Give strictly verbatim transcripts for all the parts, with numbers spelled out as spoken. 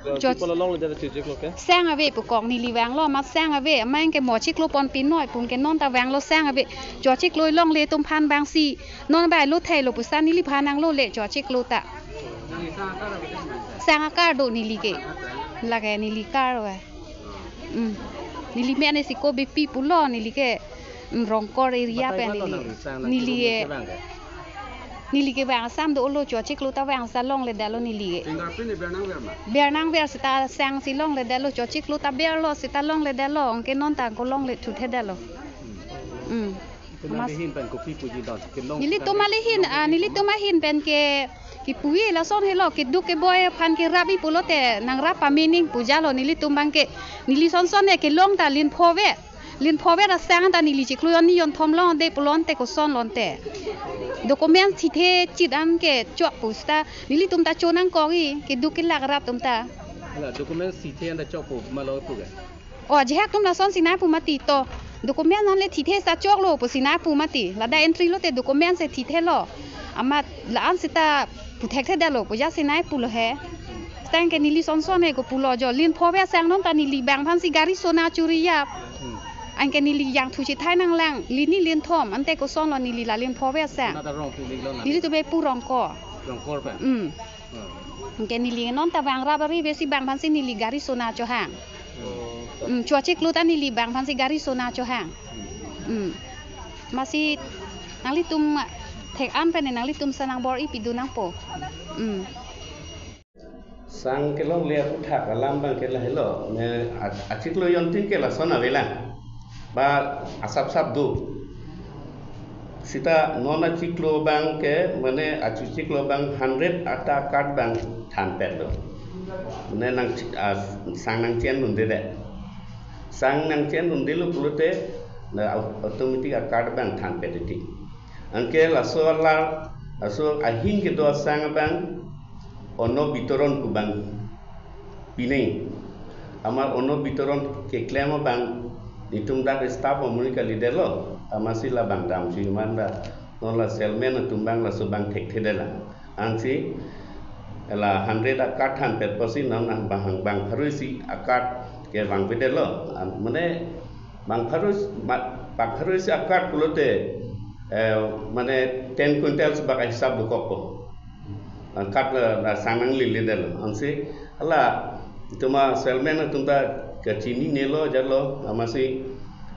Jo- Chipolo longle det chochiklo ke? Sang ave pu kong, neli vanglo amat sang ave, amat ke mo chiklo pon pinoi pu ke non ta vanglo sang ave. Chochiklo longle atum aphan abang si non bai lo thai lo pusi neliphan nanglole chochiklo ta. Sang akar do neli ke. Lake neli kar ave. Hmm. Neli mene si ko bepi pulo neli ke, hmm, Rongkor area pen neli. Neli ke, neli ke vang asam dolo, chochiklo ta vang sa longledetlo neli ke. Fingerprint ni bernang ver ma? Bernang ver seta sang si longledetlo, chochiklo ta berlo seta longledetlo, anke non ta ko longle thuthedetlo. Hmm. Amat nelihin pen kopi puji don, kelong nelitum alihin, ah, nelitum ahin pen ke, kipuji lason helo, keduk keboi aphan kerap-i pulote nangrap pame ning pu jalo nelitum abang ke, neli sonson ne kelong ta linpho ave. Linpho ave ra sang ta neli chiklo jon ni jon thom longde pulote koson lote. Document thithe chit an ke chok pu seta nelitum ta chonang kongji, keduk kelak rap atum ta. Hala document thithe an ta chok pu ma lo pu ke? O, ajahak atum lason si nai pu mati to. Document an le thithe sa choklo pusi nai pu mati. Ladak entry lote document si thithelo. Amat la-an seta puthekthedetlo pu ja si nai pulo he. Seta anke neli sonson ne ko pulo jo. Linpho ave sang non ta neli abang aphan si gari sona chori jap. Hmm. Anke neli jangthu chethai nanglang. Lin ni lin thom. Ante kosonlo neli la linpho ave sang. Nata rong pu neli lo na? Nelitum bepu Rongkor. Rongkor pen? Hmm. Hmm. Anke neli non ta vang rap ari ave si abang aphan si neli gari sona chohang. Oh. Hmm, chochiklo ta neli abang aphan si gari sona chohang. Hmm. Amatsi nanglitum thek-an pen nanglitum sa nangbor-i pidun nangpo. Hmm. Sang kelongle aputhak alam abang ke lahelo, ne a-, achiklo jontin ke lason avelang. Ba asap sap do. Seta non achiklo abang ke, mane achu chiklo abang hundred ata card abang thanpetlo. Mane nang chi-, ah, sang nangchedunde det. Sang nangchedundelo pulote, na au-, automatic acard abang thanpet titi. Anke laso alar, laso ahin kedo asang abang, onno bitoron pu abang pining. Amat onno bitoron keklem abang, netum dak staff amonit kalidetlo, amatsi labang damsi man da, non la salesman atum abang laso abang thekthedetlang. Ansi la hundred acard thanpet pusi non abang, bang pharo isi acard ke vangvedetlo. An, mane bang pharo, ma-, bang pharo isi acard pulote, eh, mane ten quintals bak ahisap dokokpo. Acard la, la sang nanglele detlo. Ansi hala itum asalesman atum ta kachininelo jalo, amatsi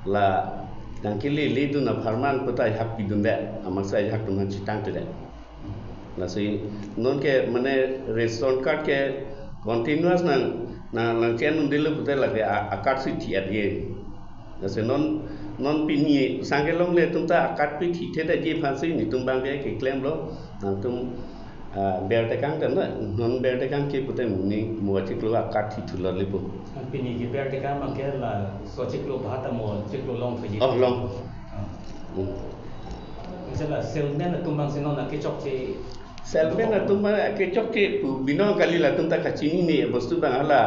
la nangkeleledun apharman puta ajahak pidunde, amatsi ajahak atum nangchetangtedet. Lasi non ke mane ration card ke continuous nang, nang, nangchedundelo pute lake a, acard si thi-etji. Lasi non, non pini sang kelongle atum ta acard pi thithedetji aphansi netum abang ke keklemlo, nangtum, ah, bertekang kan na, non bertekang ke pute mo ni mo achiklo acard thithulo lepo. Pini kebertekang abang ke laso achiklo bahat mo achiklo long thuji. Oh, long. Ah. Hmm. Misalnya salesman atum abang si non akechokche. Salesman atum abang akechokche pu binong kali, latum ta kachinine bostu abang hala,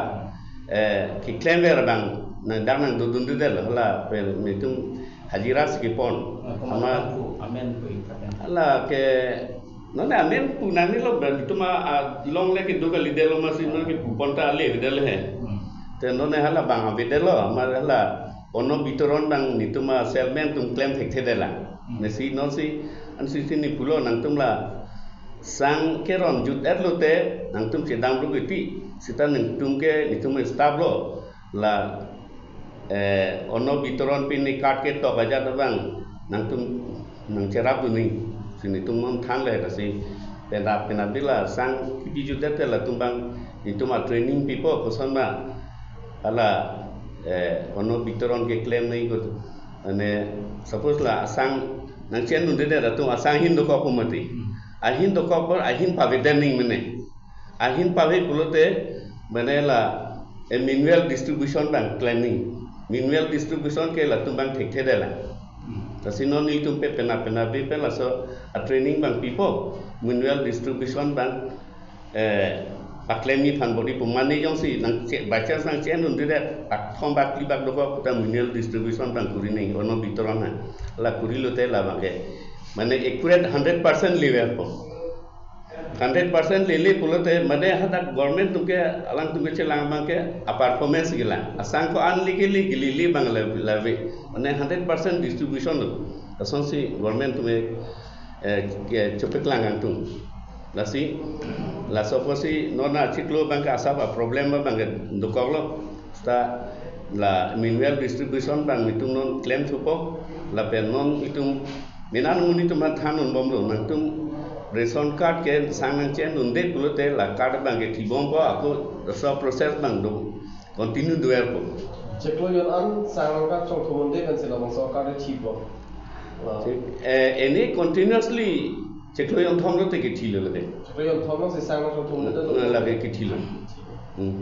eh, keklemver abang nang dak nangdodundedetlo hala pen netum hajira si kepon. Ah, komat amat abang pu amen pu iphaten. Hala ke non amen pu nangnelo abang netum a, a longle kedo kalidetlo amatsi non ke pupon ta ale avedetlo he. Hmm. Te non hala bang avedetlo, amat hala onno bitoron abang netum asalesman atum klem thekthedetlang. Hmm. Lasi non si, ansi si ne pulo nangtum la sang keron jut-etlote nangtum chedamlo kiti, seta nangtum ke netum staff lo la, eh, onno bitoron pen ne card ketok ajat abang nangtum nangcherapdun nangji, si netum non thanle lasi penap penap bila sang kipi jutdet te latum abang netum atraining pipo koson ma hala, eh, onno bitoron keklem nangji ko. Mane suppose la asang nangchedundedet atum asang ahin dokok pu mati. Hmm. Ahin dokok apor ahin paveden nangji mane. Ahin pave pulote mane la, eh, manual distribution abang klem nangji. Manual distribution ke latum abang thekthedetlang. Hmm. Lasi non netum pe penap penap pen laso atraining abang pipo. Manual distribution abang, eh, paklemji aphan bor-i pu mane jongsi nangche-, by chance nangchedundedet, bak thom bak phli bak dokok puta manual distribution abang kuri nangji, onno bitoron ha. La kurilote labang ke mane accurate hundred percent level po. Hundred percent lele pulote mane hadak government atum ke alangtum ke chelang abang ke a performance kelang. Asang ko-an lele lele abang la lave. Mane hundred percent distribution lo. Lasonsi government atum ke, eh, ke chepaklang kangtung. Lasi, laso apotsi non achiklo abang ke asap a problem abang ke dokoklo. Ta la manual distribution abang nelitum non klem thupo. Lapen non itum mena nelitum aphan than-un bomlo, nangtum ration card ke sang nangcheng dunde pulote la card abang ke thibompo, ako laso process abang do continue do-erpo. Chiklo jon an sang nangkachongthum un'edet pensi labangso card thibom. La. Eh, eni continuously chiklo jonthom lote kethilo lake. Chiklo jonthom losi sang nangchongthum un'edet lo. Lake kethilo. Hmm.